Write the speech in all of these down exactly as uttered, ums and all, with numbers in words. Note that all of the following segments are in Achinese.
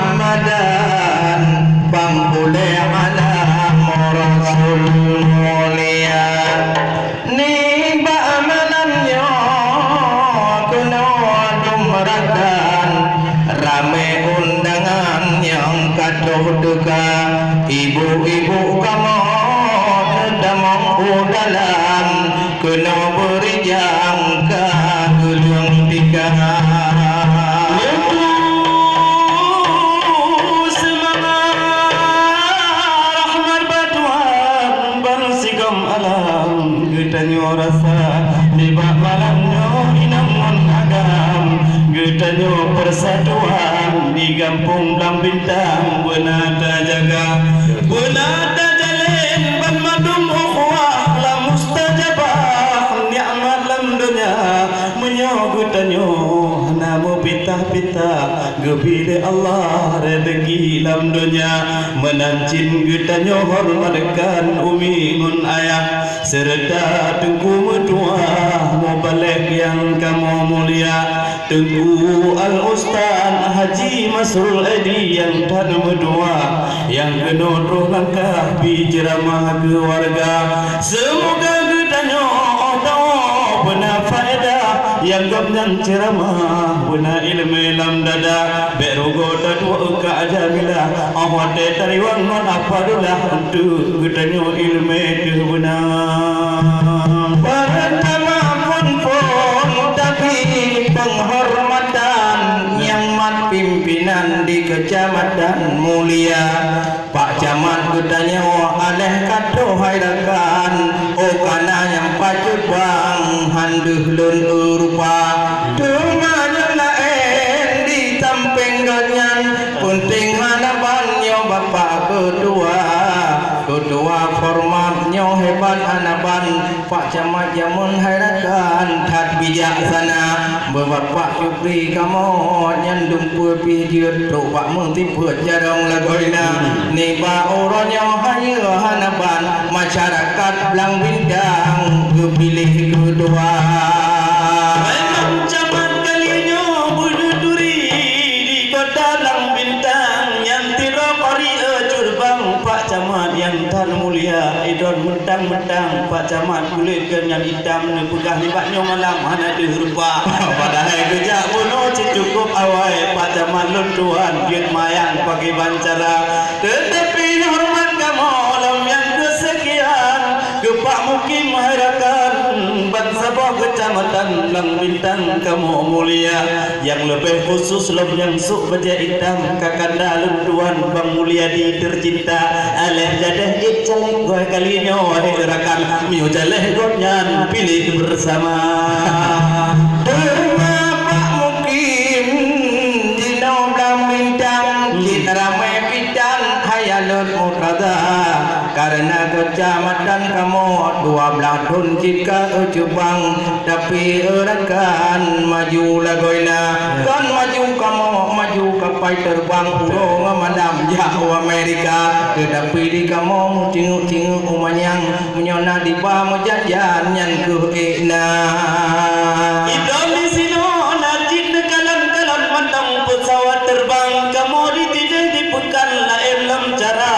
Ramadan, pang puléh alam Rasul mulia. Nibak malam nyoe keunoe dum rakan, ramé undangan nyang ka troh teuka. Ibu-ibu kamoe neutamong u dalam, keunoe beurijang ka geuleueng tika. Leutu seumangat rahmat bak Tuhan bansigom alam, geutanyoe rasa nibak malam nyoe inong ngon agam. Geutanyoe persatuan di gampông Blang Bintang beuna tajaga, beuna tajalin banmandum ukhuwah lam mustajabah nikmat lam donya. Meunyoe geutanyoe hana meupitah-pitah, geubri lé Allah rezeki lam donya, meunan cit geutanyoe horeumatkan umi ngon ayah, seureuta teungku meutuah mubalek nyang kamoe mulia, Teungku Al Ustaz Haji Masrul Edi nyang that meutuah, nyang keunoe troh langkah pi ceuramah keu warga. Seumoga geutanyoe beuna faedah, nyang gobnyan ceuramah beuna iéleumé lam dada. Bék rugoe tatuek keu Jamilah, óh watée tariwang ngon Abdullah, untuk geutanyoe iéleumé teuh beuna. Peurtama phon-phon tabi peunghormatan nyang mat pimpénan di Keucamatan Mulia. Pak Camat geutanyoe aléh ka troh hai rakan, oh kana nyang pacut bang han deuh lôn eu rupa. Teuma nyang laén di sampéng gobnyan, peunteng hana ban nyoe Bapak Keutua. Keutua format nyoe hebat hana ban, Pak Camat jameun hai rakan that bijaksana. Beubapak Cukri kamoe nyan dumpeue pih jeuet trok bak meusifeuet jarong lagoina. Nibak uroe nyoe hayeue hana ban, masyarakat Blang Bintang geupiléh keutua. Memang Camat kali nyoe beunuturi di Kota Blang Bintang nyan sidroe kori e curbang Pak Camat nyang that mulia, idon meutang-meutang Pak Camat kulét geuh nyan itam, neupeugah nibak nyoe malam hana deuh rupa. Padahai geujak bunoe cit cukôp awai Pak Camat lôn tuan jeuet mayang pakriban cara. Teutapi horeumat kamoe lom nyang keuseukian keu Pak Mukim hai rakan bansaboh Keucamatan Blang Bintang kamoe mulia. Nyang leubeh khusus lom nyang sôk bajée itam kakanda lôn tuan Bang Mulyadi teucinta, aléh jadéh ék caleg goe kali nyoe hai rakan, meunyoe caleg gobnyan piléh beusama. Teuma Pak Mukim jinoe Blang Bintang cit ramé pitan hai aneuëk murtada. Kareuna keucamatan kamoe dua blaih thon cit ka curbang, tapi rakan maju lagoina. Kon maju kamoe, maju kapai teurbang uroe ngon malam jak u Amerika. Teutapi di kamoe meucingeuk-cingeuk u manyang, meunyoe na diba meujanjian nyan keuh ék na. Idon disinoe na cit neukalon-kalon mantong peusawat teurbang, kamoe ditideh dipeukan laén lom cara.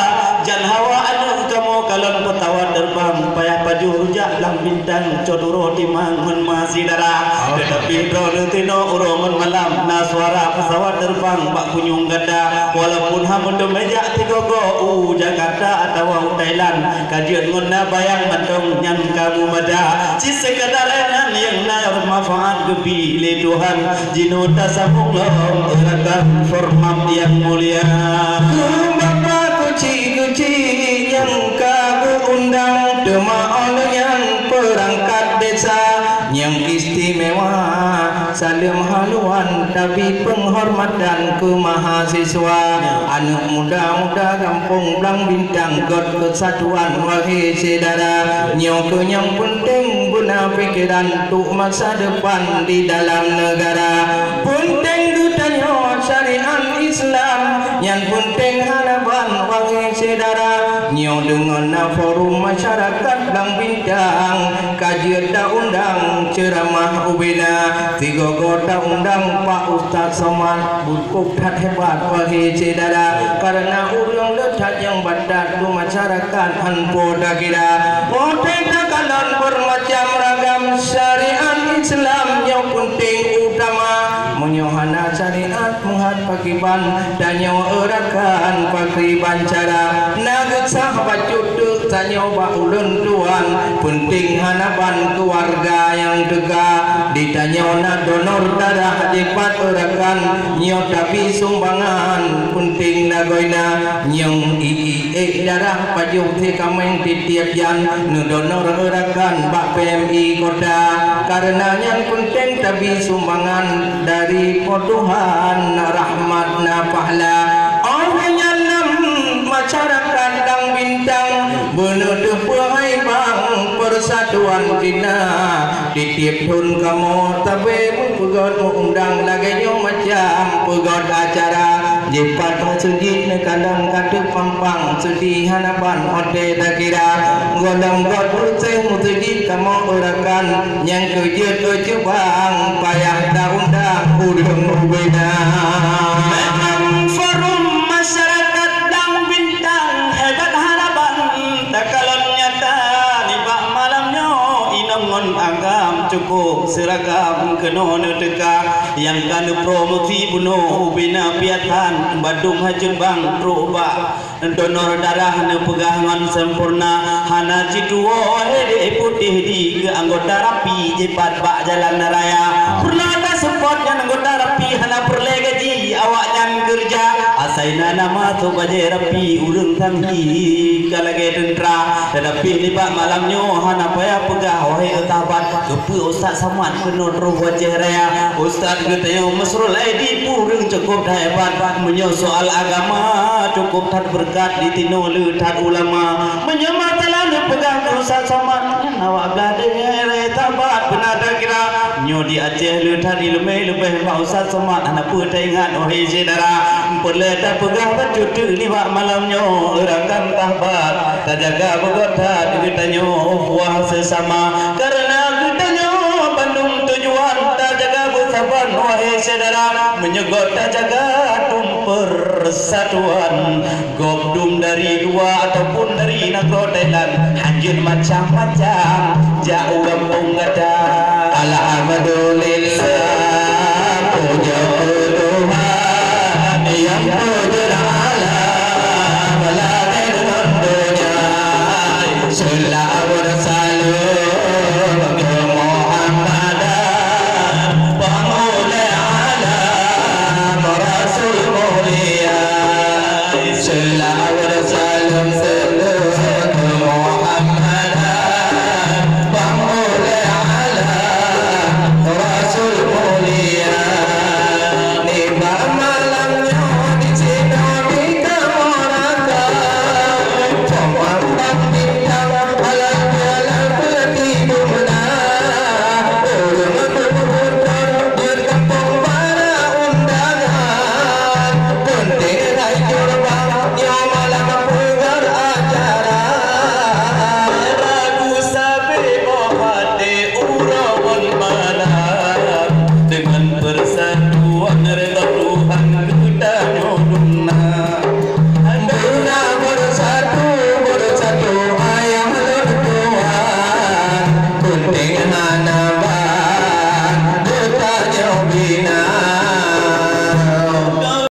Jan hawa aneuëk kamoe kalon peusawat teurbang, payah pajoh jak Blang Bintang cot uroe timang ngon ma syedara. Teutapi droeneuh tinoe uroe ngon malam na suara peusawat teurbang bak kunyueng gata. Walaupun hana meuteumé jak tigogo u Jakarta atawa u Thailand, ka jeuet ngon na bayang mantong nyan ka mubada. Cit seukadar nyan nyang na manfaat geubri lé Tuhan. Jinoe tasambong lom rakan format nyang mulia. Keu Bapak Kuci-Kuci nyang ka geuundang, teuma óh lheueh nyan peurangkat desa nyang istimewa, saleuem haluan tabi peunghormatan keu mahasiswa, aneuëk muda-muda gampông Blang Bintang, göt keusatuan wahé syedara. Nyoe keuh nyang peunteng beuna pikeran untuk masa depan di dalam neugara. Peunteng geutanyoe syariat Islam, nyan peunteng hana ban wahé syedara. Nyoe deungon na forum masyarakat Blang Bintang, ka jeuet taundang ceuramah ubena, sigoe-goe taundang Pak Ustaz Somad, bukon that hebat wahé syedara, kareuna ureuëng le that nyang batat keu masyarakat han po takira. Watée takalon beureumacam ragam syariat Islam nyoe peunteng utama, meunyoe hana syariat meuhat pakriban, tanyoe eurakan pakriban cara. Na geusah bacut teuk tanyoe bak ulôn tuan, peunteng hana ban keuluwarga nyang teuka. Di tanyoe na donor darah jipat eurakan, nyoe tapi sumbangan peunteng lagoina. Nyang i-i ék darah pajoh teukaméng tieb-tieb jan, neudonor eurakan bak P M I kota. Kareuna nyan peunteng tabi sumbangan dari Po Tuhan, rahmat na pahla. Óh lheueh nyan lam masyarakat Blang Bintang, beuneuteupeu hai bang, persatuan cina. Tieb-tieb thon kamoe tabé meupeugét, meuundang lagée nyoe macam peugét acara. Jipat meuseujid neukalon ka teupampang, seudeh hana ban watée takira. Gohlom göt useuh meuseujid kamoe eurakan, nyang keu jeuet keu jeubang payah taundang ureuëng ubena. Memang forum masyarakat Blang Bintang hebat hana ban takalon nyata. Nibak malam nyoe inong ngon agam cukup seuragam keunoe neuteuka. Nyang ka neupromosi bunoe ubena piatan, bandum hajeuet bang trok bak donor darah neupeugah ngon sempurna. Hana cit tuwoe hideh putéh di keu anggota rapi jipat bak jalan raya. Peureulée taseupôt nyan anggota rapi hana peureulée gaji, awaknyan keureuja asai na nama sôk bajée rapi ureuëng sanghi ka lagée teuntra. Teutapi nibak malam nyoe hana payah peugah, wahé sahabat, keupeue Ustaz Somad keunoe troh wajah raya. Ustaz geutanyoe Masrul Aidi ureuëng cukup that hebat. Meunyoe soal agama cukup that beureukat, ditinoe le that ulama. Meunyoe masalah neupeugah keu Ustaz Somad, nyan awak blah deungoe sahabat beuna takira. Nyoe di Aceh le that iéleumé leubeh bak Ustaz Somad, hana peue taingat wahé syedara. Peureulée tapeugah bacut teuk nibak malam nyoe, eurakan sahabat, tajaga beugét that geutanyoe ukhuwah seusama. Kareuna geutanyoe bandum tujuan tajaga beusaban, wahé syedara. Meunyoe göt tajaga dum persatuan, gob dum dari luwa ataupun dari nanggroe Thailand, hanjeuet macam-macam jak u gampông gata. Alhamdulillah, pujoe keu Tuhan nyang peujeuet alam langét ngon donya. Seulaweuet saleuem keu Muhammadan, pangulée alam, Rasul mulia. Seulaweuet saleuem seuleueng keu Muhammadan, pangulée alam, Rasul mulia. Nibak malam nyoe disinoe di kamoe rakan, peumampang bintang alam-alam beutidong na. Ureuëng beutôi jeuet gampông bara undangan. Peunteng hai jurubang nyoe malam peugah acara. Lagu sabe boh até uroe ngon malam, deungon persatuan redha Tuhan geutanyoe dum na. Dum na bersatu, bersatu ayah lôn tuan. Peunteng hana